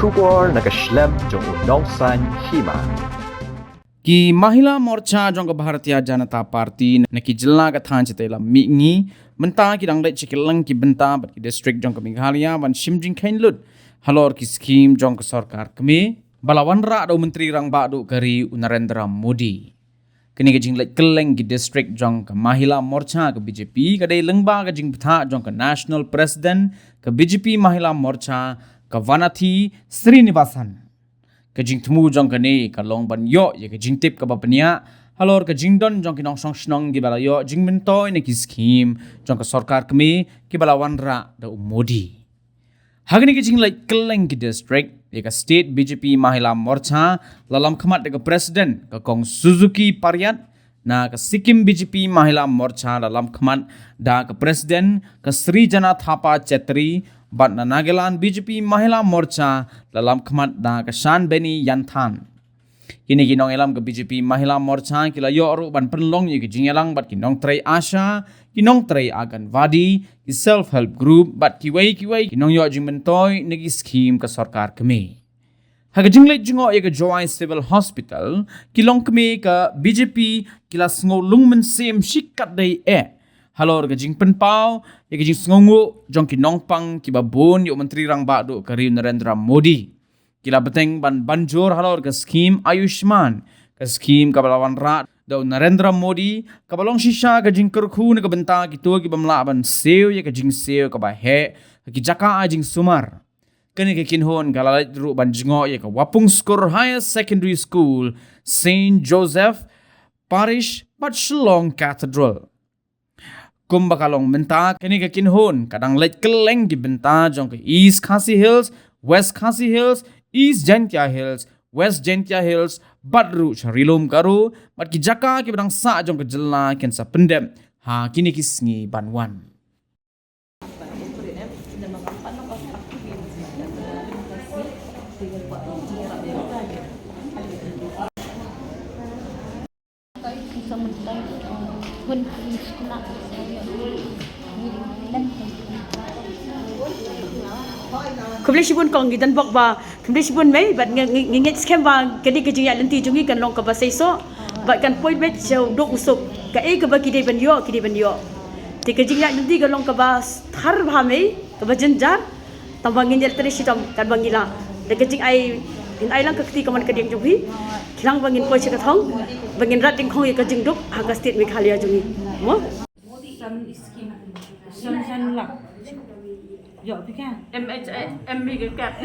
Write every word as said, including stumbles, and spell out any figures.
Khubor na ka shlem jong u nongsaiñ hima. Ki Mahila Morcha jong ka Bharatiya Janata Party na ki jylla ka thaiñ Shatei Lam Mihngi mynta ki dang leit sha kylleng ki bynta bad ki district jong ka Meghalaya ban shim jingkheiñ lut halor ki skhim jong ka sorkar kmie ba la wanrah da u Myntri Rangbah duh ka ri u Narendra Modi. Kane ka jingleit kylleng ki district jong ka Mahila Morcha ka B J P ka dei lyngba ka jingbthah jong ka National President ka B J P Mahila Morcha ka Vanathi Srinivasan. Ka jingthmu jong kane ka long ban ïoh ïa ka jingtip kaba bniah halor ka jingdon jong ki nongshong shnong kiba la ïoh jingmyntoi na ki skhim jong ka sorkar kmie kiba la wanrah da u Modi. Ha kane ka jingleit kylleng ki district ïa ka State B J P Mahila Morcha la lam khmat da ka President ka Kong Suzuki Pariat, na ka Sikkim B J P Mahila Morcha la lam khmat da ka President ka Srijana Thapa Chetri, bad na Nagaland B J P Mahila Morcha la lam khmat da ka Shanbeni Yanthan. Kine ki nongïalam ka B J P Mahila Morcha ki la ïoh ruh ban pynlong ïa ki jingïalang bad ki nongtrei ASHA, ki nongtrei Anganwadi, ki self help group bad kiwei kiwei ki nongïoh jingmyntoi na ki skhim ka sorkar kmie. Ha ka jingleit jngoh ïa ka Jowai Civil Hospital, ki longkmie ka B J P ki la sngew lung mynsiem shikatdei eh halor ka jingpynpaw ïa ka jingsngewnguh jong ki nongpang kiba bun ïa u Myntri Rangbah duh ka ri u Narendra Modi. Ki la bteng ban ban jur halor ka skhim Ayushman, ka skhim kaba la wanrah da u Narendra Modi, kaba long shisha ka jingkyrkhu na ka bynta kito ki bym lah ban siew ïa ka jingsiew kaba heh ha ki jaka ai jingsumar. Kane ka kynhun ka la leit ruh ban jngoh ïa ka Wapung Skur Higher Secondary School, Saint Joseph Parish bad Shillong Cathedral. Kumba ka long mynta, kane ka kynhun ka dang leit kylleng ki bynta jong ka East Khasi Hills, West Khasi Hills, East Jaintia Hills, West Jaintia Hills, bad ruh sha Ri-lum Garo bad ki jaka kiba dang sah jong ka jylla kin sa pyndep ha kine ki sngi ban wan. Khublei shibun kong, ngi don bok ba khublei shibun mei, bad ngi, ngi, ngi ngeit skhem ba ka dei ka jingïaid lynti jong ngi kan long kaba seisoh bad kan poi beit sha u duk u suk, kaei kaba ki dei ban ïoh, ki dei ban ïoh. Te ka jingïaid lynti ka long kaba thar bha mei, kaba jynjar. Tang ba ngin ïa trei shitom katba ngi lah. Da ka jingai, ngin ai lang ka kti ka mon ka dieng jong phi. Khnang ba ngin poi sha ka thong ba ngin rat dyngkhong ïa ka jingduk ha ka state Meghalaya jong ngi. Mo? Sam shan lak. Yo, phi ka? M H A, M B ka kap.